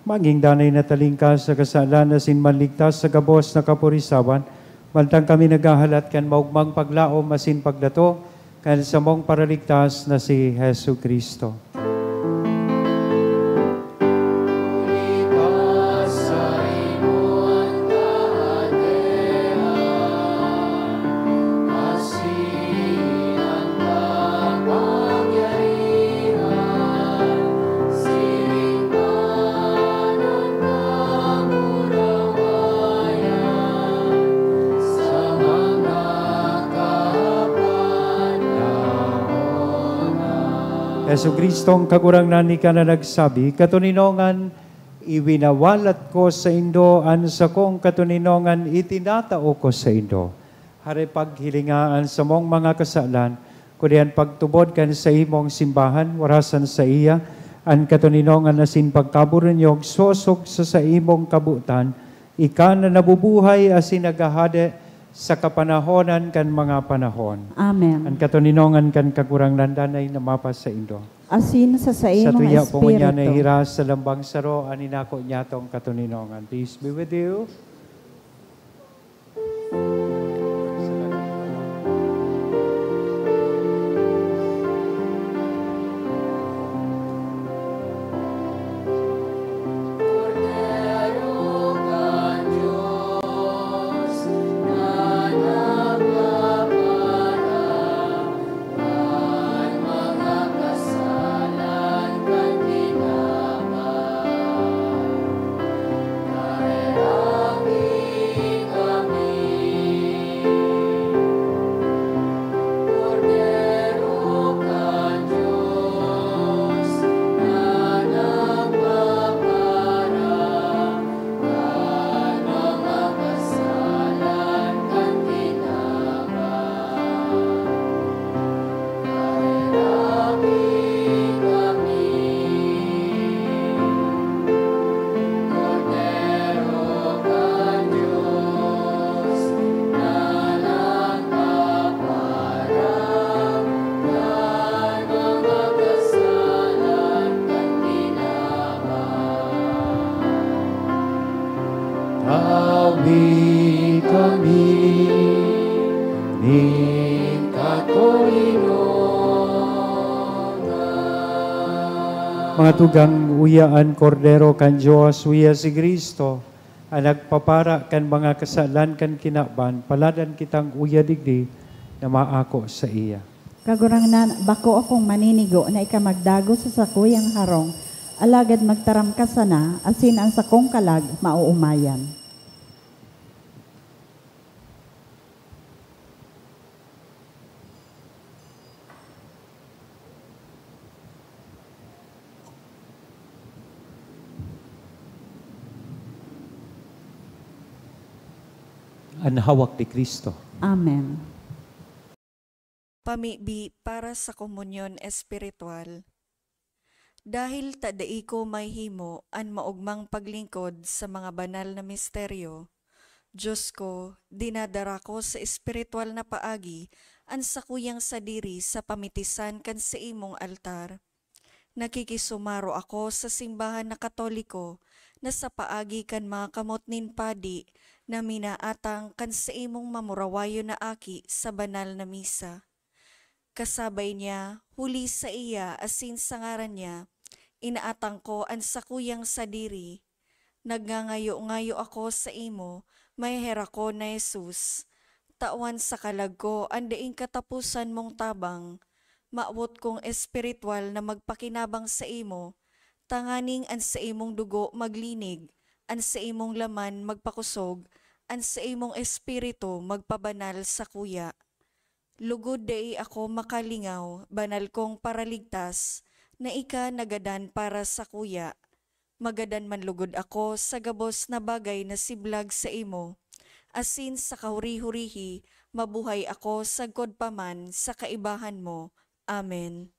maging danay na talingkas sa kasalan asin manligtas sa gabos na kapurisawan, mantang kami naghahalat kan maogmang paglaom asin pagdato kan samong Paraligtas na si Jesu-Cristo. Jesu-Cristong Kagurangnan, ika na nagsabi, "Katoninongan, iwinawalat ko saindo, an sakong katoninongan itinatao ko saindo." Hare, paghilinga an samong mga kasalan, kundi an pagtubod kan saimong simbahan, warasan saiya an katoninongan asin pagkaburunyog sosog sa saimong kabotan, ika na nabubuhay asin naghahade sa kapanahonan kan mga panahon. Amen. An katoninongan kan Kagurangnan danay na mapasaindo. Asin sa saimong Sa tuya po ngunyan espiritu. Nahihiras sa lambang saro an inako niyatong katoninongan. Peace be with you. Tawi kami nin katoninongan. Mga tugang, uya an Kordero kan Dios, uya si Cristo, an nagpapara kan mga kasalan kan kinaban. Paladan kitang uya digdi na maako saiya. Kagurangnan, bako akong maninigo na ika magdagos sa sakuyang harong, alagad magtaram ka sana, asin an sakong kalag maoomayan. An hawak ni Cristo. Amen. Pamibi para sa komunyon espiritual. Dahil ta dai ko mahihimo an maogmang paglingkod sa mga banal na misteryo, Dios ko, dinadara ko sa espiritual na paagi an sakuyang sadiri sa pamitisan kan saimong altar. Nakikisumaro ako sa simbahan na Katoliko na sa paagi kan mga kamot nin padi na minaatang kan saimong mamurawayon na aki sa banal na misa. Kasabay niya, huli saiya asin sa ngaran niya, inaatang ko an sakuyang sadiri. Nagngangayo-ngayo ako saimo, maheherak ko na Jesus. Tawan sa kalag ko an daing kataposan mong tabang. Mawot kong espiritual na magpakinabang saimo, tanganing an saimong dugo maglinig, an saimong laman magpakosog, an saimong espiritu magpabanal sakuya. Lugod dai ako makalingaw, banal kong Paraligtas, na ika nagadan para sakuya. Magadan man lugod ako sa gabos na bagay na siblag saimo, asin sa kahuri-hurihi mabuhay ako sagkod pa man sa kaibahan mo. Amen.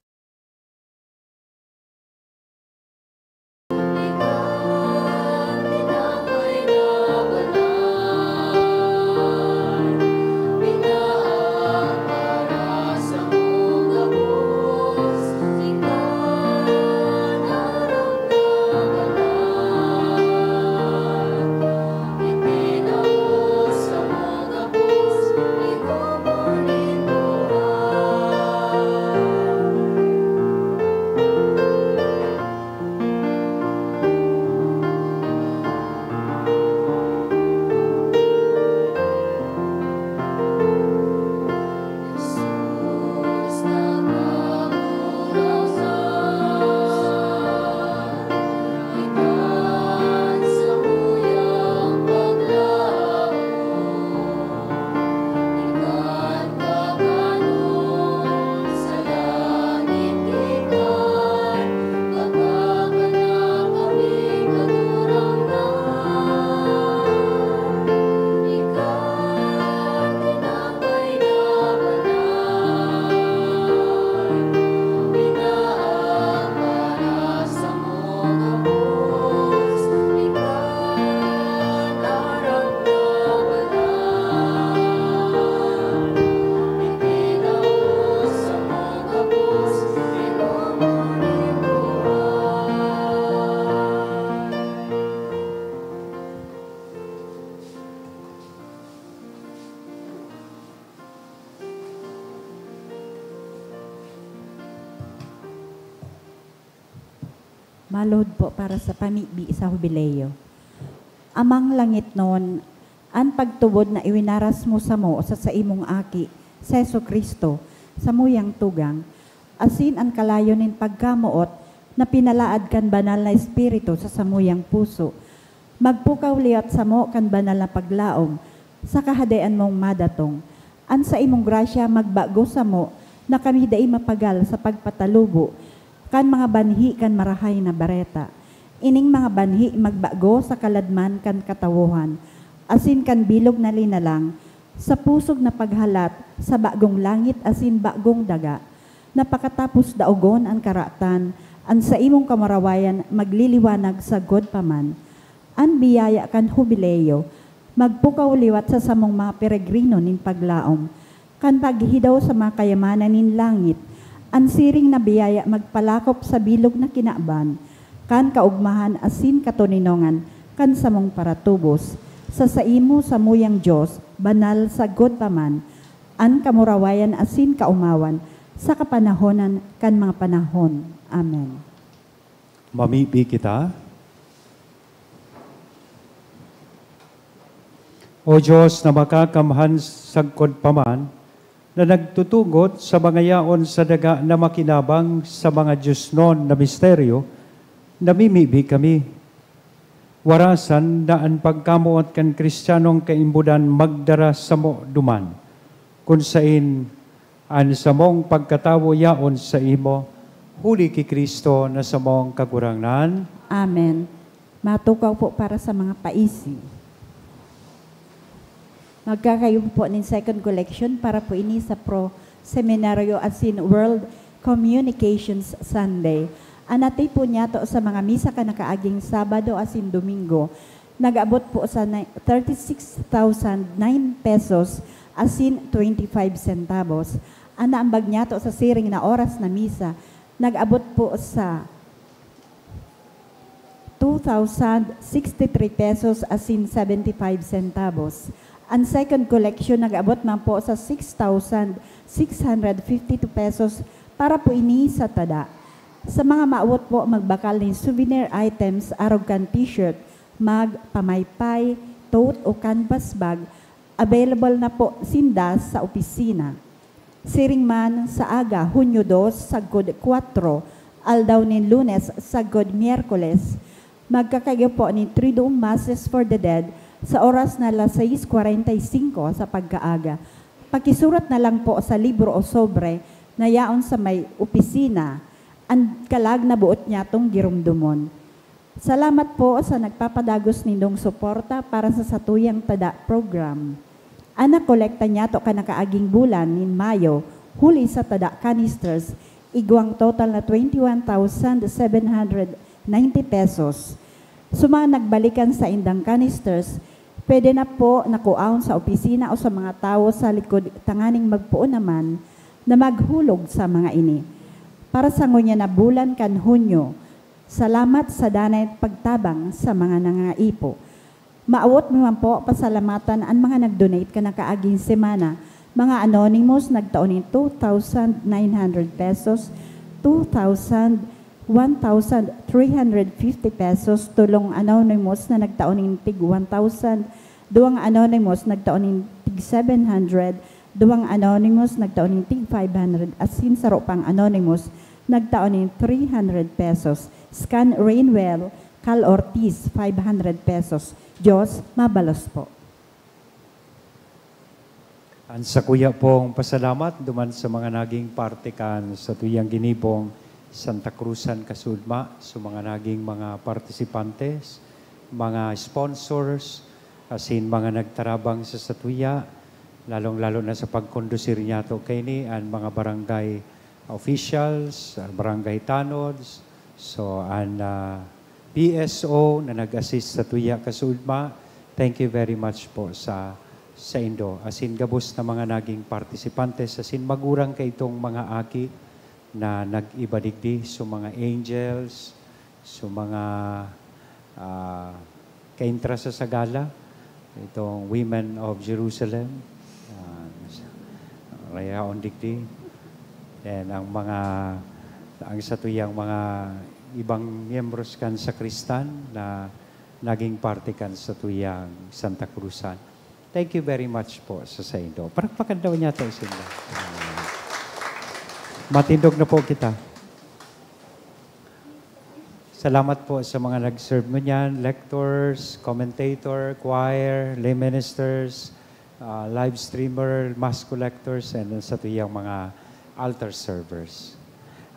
Maluhod po para sa pamibi sa Hubileo. Amang langitnon, an pagtubod na iwinaras mo samo sa saimong Aki, si Jesu-Cristo, samuyang tugang, asin an kalayo nin pagkamoot na pinalaad kan Banal na Espiritu sa samuyang puso, magpukaw liwat samo kan banal na paglaom sa Kahadean mong madatong. An saimong grasya magbago samo na kami dai mapagal sa pagpatalubo kan mga banhi kan Marahay na Bareta. Ining mga banhi magbago sa kaladman kan katawohan, asin kan bilog na linalang, sa pusog na paghalat sa bagong langit asin bagong daga, na pakatapos daogon an karatan, an saimong kamurawayan magliliwanag sagkod pa man. An biyaya kan Hubileo magpukaw liwat sa samong mga peregrino nin paglaom, kan paghidaw sa mga kayamanan nin langit. An siring na biyaya magpalakop sa bilog na kinaban, kan kaogmahan asin katoninongan kan samong paratubos. Sa saimo, samuyang Dios, banal sagkod pa man, an kamurawayan asin kaomawan, sa kapanahonan kan mga panahon. Amen. Mamibi kita. O Dios na makakamhan sagkod pa man, na nagtutugot sa mga yaon sa daga na makinabang sa mga diosnon na misteryo, namimibi kami. Warasan na an pagkamoot kan Kristiyanong kaimbodan magdara samo duman, kun saen an samong pagkatawo yaon saimo, huli ki Cristo na samong Kagurangnan. Amen. Matukaw po para sa mga paisi. Magkakayo po nin second collection para po ini sa Pro Seminario asin World Communications Sunday. An natipon niyato sa mga misa kan nakaaging Sabado asin Domingo, nag-abot po sa ni-, thirty-six thousand nine pesos asin twenty-five centavos. An naambag niyato sa siring na oras na misa, nag-abot po sa two thousand sixty-three pesos asin seventy-five centavos. An second collection nag-abot man po sa six thousand six hundred fifty-two pesos para po ini sa tada. Sa mga maawot po magbakal nin souvenir items arog kan t-shirt, mug, pamaypay, tote o canvas bag, available na po sinda sa opisina. Siring man, sa aga, Hunyo dos, sagkod kwatro, aldaw nin Lunes, sagkod Miyerkules, magkakayo po nin Triduum Masses for the Dead sa oras na alas sais kwarenta y singko sa pagkaaga. Pakisurat na lang po sa libro o sobre na yaon sa may opisina an kalag na boot nyatong giromdomon. Salamat po sa nagpapadagos nindong suporta para sa satuyang tada program. An nakolekta niyato kan nakaaging bulan nin Mayo, huli sa tada canisters, igwang total na twenty-one thousand seven hundred ninety pesos. Sa mga nagbalik kan saindang canisters, pwede na po na kuaon sa opisina o sa mga tawo sa likod tanganing magpoon naman na maghulog sa mga ini. Para sa ngunyan na bulan kan Hunyo, salamat sa danay pagtabang sa mga nangangaipo. Maawot mi man po pasalamatan an mga nag-donate kan nakaaging semana. Mga anonymous nagtao nin two thousand nine hundred pesos, two thousand, one thousand three hundred fifty pesos, tolong anonymous na nagtao nin tig one thousand, duwang anonymous nagtao nin tig seven hundred, duwang anonymous nagtao nin tig five hundred, asin saro pang anonymous nagtao nin three hundred pesos. Scan Rainwell, Cal Ortiz, five hundred pesos. Dios mabalos po. An sakuya pong pasalamat duman sa mga naging parte kan satuyang ginibong Santa Cruzan Kasudma, sa mga naging mga partisipantes, mga sponsors, asin mga nagtarabang sa satuya, lalong-lalo na sa pagkondusir niyato kaini, an mga barangay officials, ah, barangay tanods, so, an, ah, P S O na nag-assist satuya kasudma, thank you very much po sa saindo. Asin gabos na mga naging partisipantes, asin magurang kaitong mga aki na nag-iba digdi, so mga angels, so mga, ah, kaintra sa sagala, itong Women of Jerusalem, ah, rayaon digdi. Then ang mga, ang satuyang mga ibang miyembros kan sakristan na naging parte kan satuyang Santa Cruzan. Thank you very much po sa saindo. Palakpakan daw niya tayo sila. Matindog na po kita. Salamat po sa mga nag-serve ngunyan, lectors, commentator, choir, lay ministers, ah, live streamer, mass collectors, and sa tuyang mga altar servers.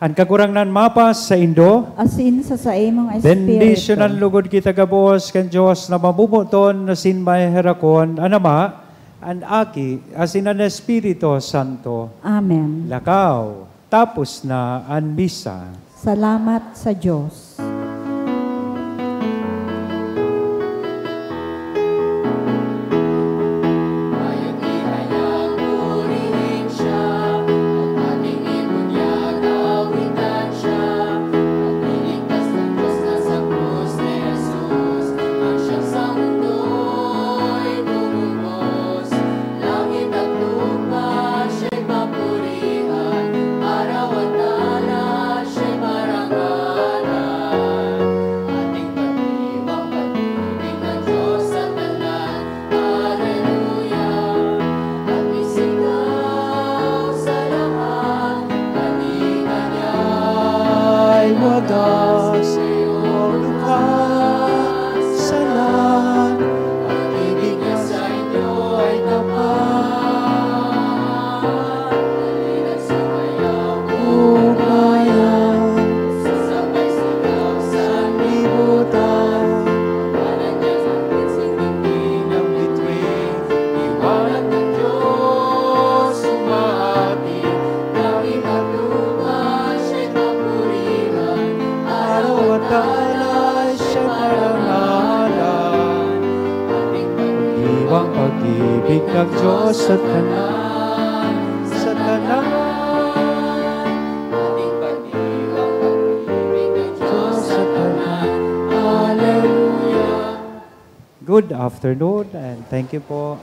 An Kagurangnan mapas saindo. Asin sa saimong espiritu. Bendisyonan lugod kita gabos kan Dios na mamomoton asin maheherakon, an Ama, an Aki, asin an Espiritu Santo. Amen. Lakaw, tapos na an misa. Salamat sa Dios. Aleluya. At isigaw sa lahat, kaninga niya ay wagas, o lukasalan. Pag-ibig niya sa inyo ay tapat. Halina't sumayaw, kumayaw, sa sabay sigaw sa sanlibutan. Ngalan niya ang Hindi nang bituin, liwanag ng Diyos umahatid. Langit at lupa siya'y papurihan, araw at alay siya'y parangalan. Ating pag-ibig ng Diyos sa tanan, sa tanan. Ating pag-ibig ng Diyos sa tanan. Hallelujah. Good afternoon and thank you po.